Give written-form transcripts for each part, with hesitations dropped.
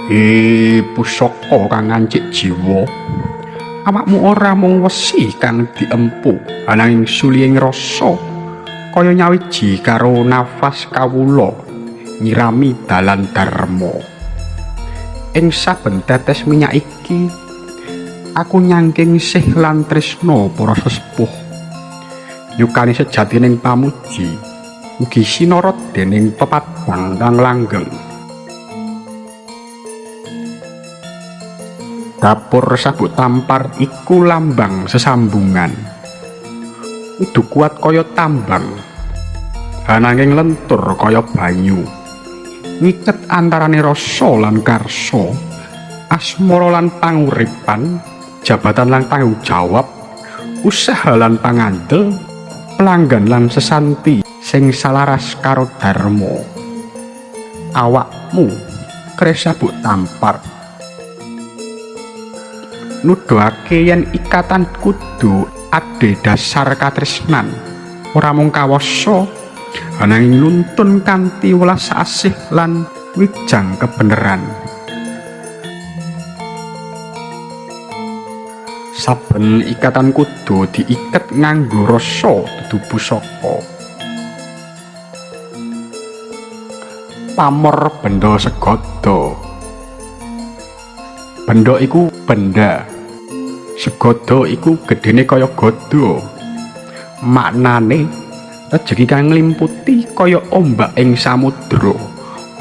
He pusaka kang ngancik jiwa, awakmu ora mung wesi kang diempu, ananging sulihing rasa kaya nyawiji karo nafas kawula nyirami dalan dharma. Ing saben tetes minyak iki aku nyangking sih lan tresna para sesepuh. Nyukani sejatining pamuji ugi sinorot dening pepadang kang langgeng. Dapur sabuk tampar iku lambang sesambungan. Kudu kuat kaya tambang, ananging lentur kaya banyu. Ngiket antarane rasa lan karsa, asmara lan panguripan, jabatan lan tanggung jawab, usaha lan pangandel, pelanggan lan sesanti sing salaras karo dharma. Awakmu keris sabuk tampar nuduhake yen ikatan kudu adhedhasar katresnan, ora mung kawasa ananging nuntun kanthi welas asih lan wijang kebeneran. Saben ikatan kudu diiket nganggo rasa dudu pusaka. Pamor benda segada. Benda iku benda, segada iku gedene kaya gada. Maknane rejeki kang nglimputi kaya ombak ing samudra,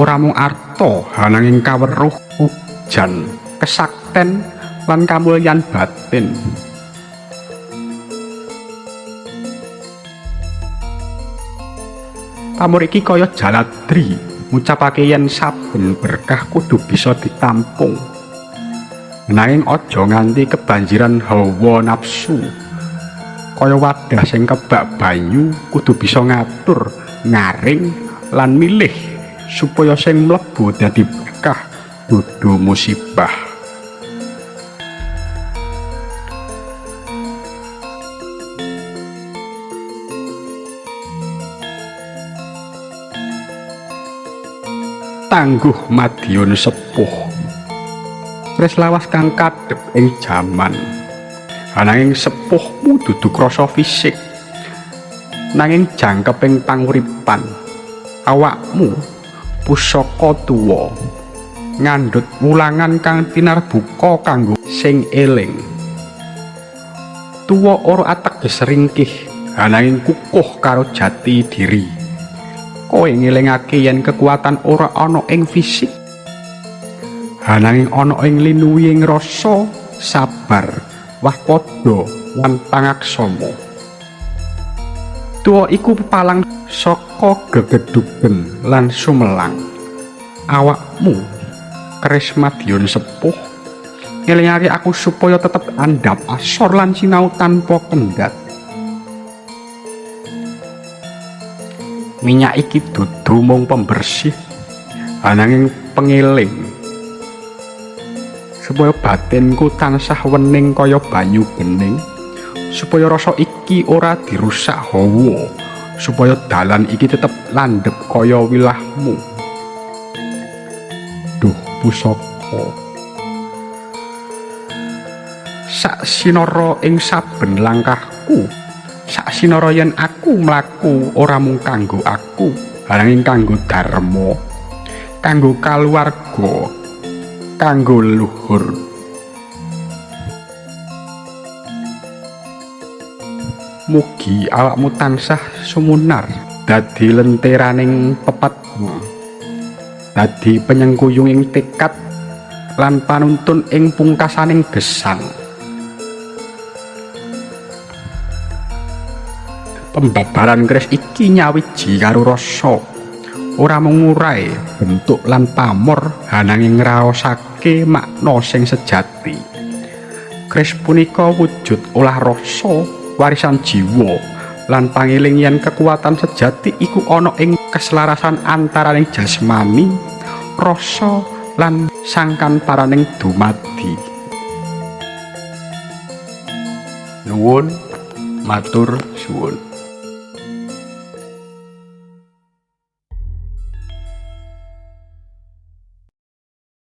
ora mung arta ananging kaweruh ujan, kesakten lan kamulyan batin. Pamor iki kaya jaladri ngucapake yen saben berkah kudu bisa ditampung. Nanging aja nganti kebanjiran hawa nafsu. Kaya wadah sing kebak banyu kudu bisa ngatur, ngaring lan milih supaya sing mlebu dadi berkah dudu musibah. Tangguh Madiun sepuh. Keris lawas kang kadhep ing jaman. Ananging sepuhmu dudu krasa fisik, nanging jangkeping panguripan. Awakmu pusaka tuwa, ngandhut wulangan kang tinarbuka kanggo sing eling. Tuwa ora ateges ringkih, ananging kukuh karo jati diri. Kowe ngelingake yen kekuatan ora ana ing fisik, ananging ana ing linuwihing rasa, sabar, waspada lan pangaksama. Tuwa iku pepalang saka gegedugen lan sumelang. Awakmu keris Madiun sepuh ngelingake aku supaya tetep andhap asor lan sinau tanpa kendhat. Minyak iki dudu mung pembersih, ananging pengeling supaya batinku tansah wening kaya banyu bening, supaya rasa iki ora dirusak hawa, supaya dalan iki tetep landhep kaya wilahmu. Duh pusaka, sak sinara ing saben langkahku, sak sinara yen aku mlaku ora mung kanggo aku, ananging kanggo dharma, kanggo kaluwarga, kanggo leluhur. Mugi awakmu tansah sumunar dadi lenteraning pepetmu, dadi penyengkuyunging tekad lan panuntun ing pungkasaning gesang. Pembabaran keris iki nyawiji karo rasa, ora mung ngurai bentuk lan pamor, ananging ngraosake makna sing sejati. Keris punika wujud olah rasa, warisan jiwa lan pangeling yen kekuatan sejati iku ana ing keselarasan antaraning jasmani, rasa lan sangkan paraning dumadi. Nuwun matur suwun.